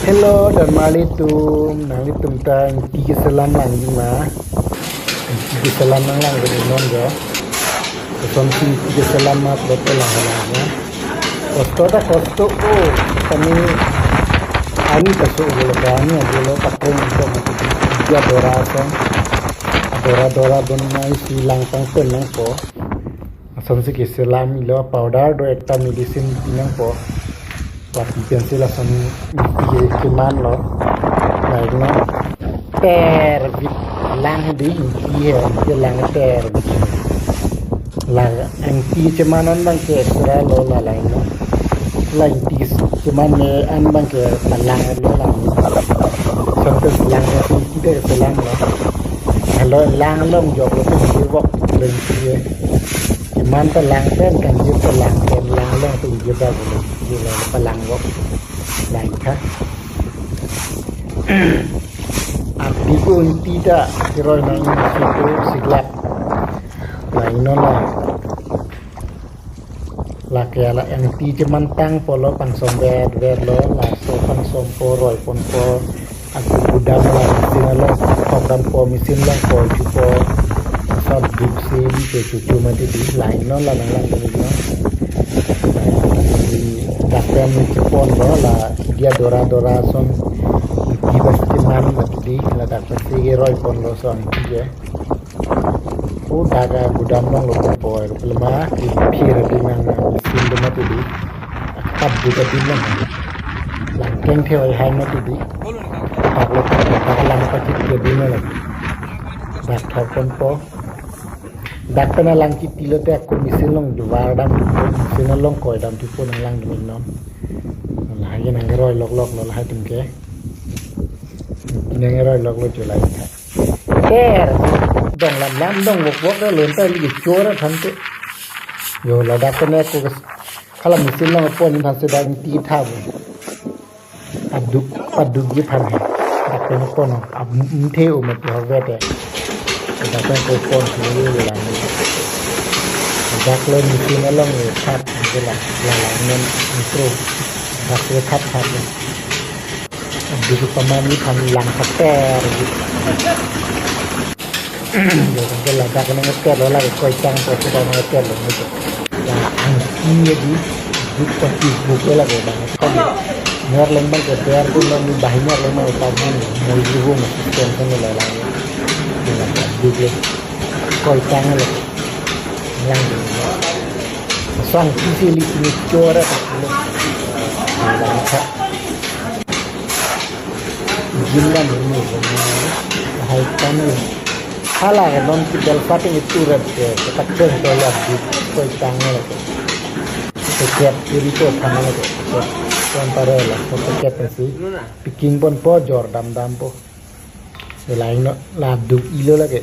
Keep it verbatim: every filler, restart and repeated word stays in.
Hello, dan mali tum, nanglitum ta ingti keselam lang di ma. Ingti keselam lang lang di non jo. Kosonsi ingti keselam ma plot lang lang ya. Kosto ta kosto o, kami ani kaso ulo kami aja lo patreng itu mati dia dora song. Dora dora bon mai si lang pangpen nangpo. Asonsi keselam ilo powder do ekta medicine pinangpo. Lapu pensi lason ingti keman lo. Lain non ter bit lang di ingti he, ingti lang ter bit. Lang ingti kemanan abang ke extra lo la lain non. La ingti keman me an abang ke palang lo lang. Sontes lang ingti de keselam lo. Halo lang long jok lo pun di wok leng ye. Keman ta lang pen, kanjir ta lang pen, lang long pun jeda ko leng ye lo palang wok. Lang kha. Ati ko ingti ta keroi nang situ siglak. Lain non la. Lake ala ingti kemantang pulo pangsom vet vet lo, laso pangsom po roi ponpo, aku gudam la machine along, thok dampo machine along ko chupo, sab duksi di ke chuchu mati di lain non la nang lang di non. Dak pen chepon lo la dia dora dora son ingti bas keman mati di la dak pen si roi ponlo son je. O dak agudam along lo poi lema kiphir di nang machine do mati di. Akap juga di nang. Lang keng theo hai mati di. Dak lo dak lang pakit ke di nang. Dak thok ponpo. Dak pen lang kiti lo te aku machine along jual dam tu machine along koi dam tu nang lang di non. Lahai nang roi lok lok lo lahai tum ke. Nang roi lok lo julai. Ter dong lam lam dong wok wok lo lonta li chora than te. Yo ladak pen ko hala machine along pon than se dak ti tha bo. Aduk aduk ji than he. Dak pen pon ab mthe o mati ho vete. Dak pen ko pon si lo la. Dak lo machine along ni tha la la la non intro. Dak lo tha tha. Dulu pamani kami lang keter gitu. Jadi ke ladak nang keter lo lagi koi chang po sudah nang keter lo gitu. Ya angki ya di duk pasti buku lagi bang. Kan ner lembang ke ber tu nang di bahinya lembang utama ni mau ibu mau sistem kan lo lagi. Dulu koi chang lo lang gitu. Sang kisi li kini chora tak lo. Bangsa. Jimlan ini hai kami. Hala ke non kita fatin itu red ke tak pen to ya di koi tang lo ke. Setiap kiri to tang lo ke. Setiap antara lah setiap si. Picking ponpo jor dam dampo. Lain no la duk ilo lagi.